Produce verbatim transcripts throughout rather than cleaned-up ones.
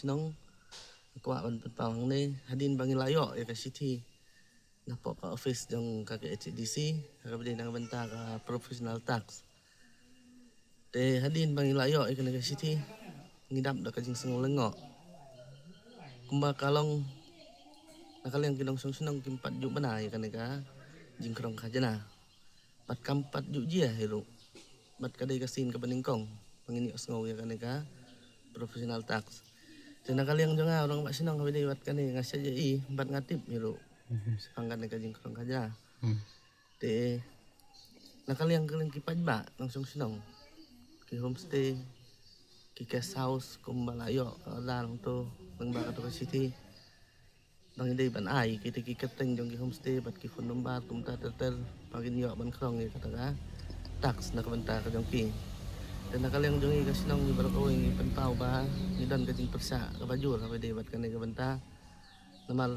Nong kwah ban pynpaw hangne, hadien ba ngi la ïoh ïa ka shithi napoh ka office jong ka K H A D C ha kaba dei na ka bynta ka professional tax. Te hadien ba ngi la ïoh ïa kane ka shithi, ngi dap da ka jingsngew lyngngoh. Kumba ka long, na ka liang ki nongshong shnong kim pat ju bna ïa kane ka jingkhrong khajna, bad kam pat ju jia hi ruh. Bad ka dei ka sien kaba nyngkong ba ngin ïohsngew ïa kane ka professional tax. Te na ka liang jong nga u rangbah shnong kaba dei bad kane, nga shait ïohi bad nga tip hi ruh shaphang kane ka jingkhrong khajna. Te na ka liang ka liang ki paidbah nongshong shnong, ki homestay, ki guest house, kumba la ïoh ka order hangto lyngba kato ka shithi, ba ngi dei ban ai kita ki kyrteng jong ki homestay bad ki phone number kumta ter ter, ba ngin ïoh ban khrong ïa kata ka tax na ka bynta ka jong ki. Te na ka liang jong ngi ka shnong, ngi baroh kawei ngi pynpaw ba ngi don ka jingpyrshah kaba jur ha kaba dei bad kane ka bynta. Namar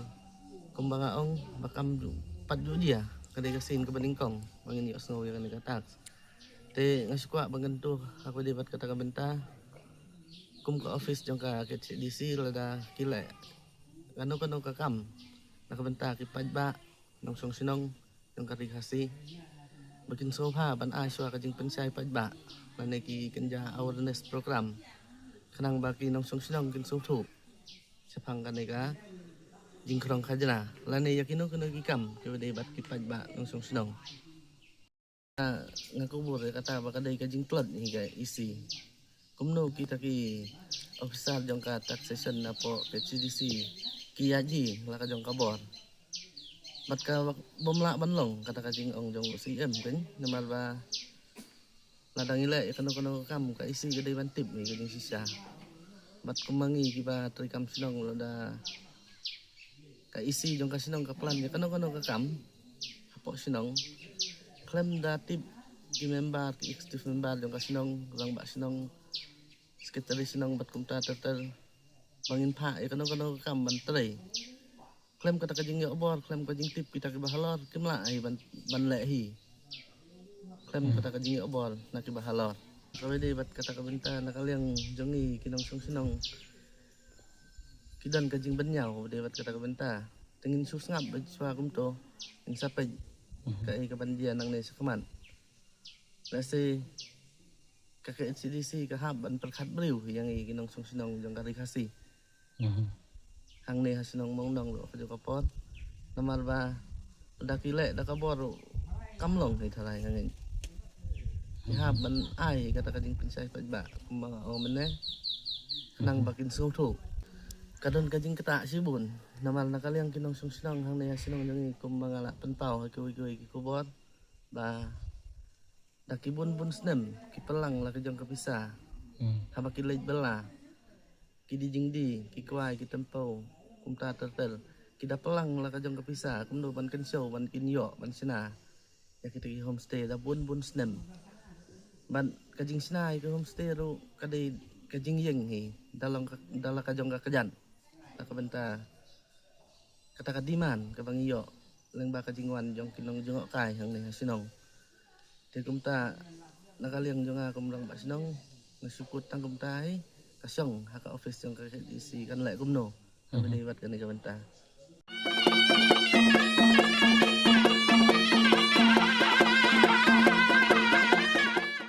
kumba nga ong, ba kam ju, pat ju jia, ka dei ka sien kaba nyngkong ba ngin ïohsngew ïa kane ka tax. Te nga shu kwah ban kyntu ha kaba dei bad kata ka bynta, kum ka office jong ka K H A D C, lada ki leh kano kano ka kam na ka bynta ki paidbah nongshong shnong jong ka Ri Khasi, ba kin sngewbha ban ai shuwa ka jingpynshai paidbah lane ki kynja awareness program, khnang ba ki nongshong shnong kin sngewthuh shaphang kane ka jingkhrong khajna lane ïa kino kino ki kam kiba dei bad ki paidbah nongshong shnong. Nga, nga kubur ïa kata ba ka dei ka jingtlot hi ka E C. Kumno kita ki officer jong ka taxation napoh K H A D C ki ïaid hi la ka jong ka bor, bad ka bym lah ban long, kata ka jingong jong u C M kan, namar ba lada ngi leh ïa kano kano ka kam, ka E C ka dei ban tip ïa ka jingshisha. Bad kumba ngi kiba trei kam shnong, lada ka E C jong ka shnong ka plan ïa kano kano ka kam hapoh shnong, khlem da tip ki member, ki executive member jong ka shnong, rangbah shnong, secretary shnong bad kumta ter ter, ba ngin phah ïa kano kano ka kam ban trei, khlem kata ka jingïoh bor, khlem ka jingtip kita kiba halor, kim lah hi ban, ban leh hi khlem kata ka jingïoh bor na kiba halor. Kaba dei bad kata ka bynta, na ka liang jong ngi ki nongshong shnong, ki don ka jingbynñiaw kaba dei bad kata ka bynta. Te ngin shu sngap beit shuwa kumto, ngin sa peit kaei kaban jia nangne shakhmat. Lehse ka K H A D C ka hap ban pyrkhat briew ïa ngi ki nongshong shnong jong ka Ri Khasi hangne ha shnong Mongnong ruh ka juh ka por. Namar ba da ki leh da ka bor ruh kam long hi tharai nga ngeit. Ki hap ban ai kata ka jingpynshai paidbah kumba nga ong mynne, khnang ba kin sngewthuh. Ka don ka jingktah shibun, namar na ka liang ki nongshong shnong hangne ha shnong jong ngi, kumba nga la pynpaw ha kiwei kiwei ki khubor, ba da ki bun bun snem ki pynlang la ka jong ka pisa haba ki leit bylla, ki die jingdie, ki kwai, ki tempew, kumta ter ter, ki da pynlang la ka jong ka pisa kumno ban kynshew, ban kin ïoh, ban shna ïa kita ki homestay da bun bun snem. Bad ka jingshna ïa ki homestay ruh ka dei ka jingïeng hi da long ka, da la ka jong ka kjat, da ka bynta kata ka demand kaba ngi ïoh lyngba ka jingwan jong ki nongjngohkai hangne ha shnong. Te kumta, na ka liang jong nga kum rangbah shnong, nga shu kut tang kumta hi, ka shong ha ka office jong ka K H A D C kan leh kumno kaba dei bad kane ka bynta.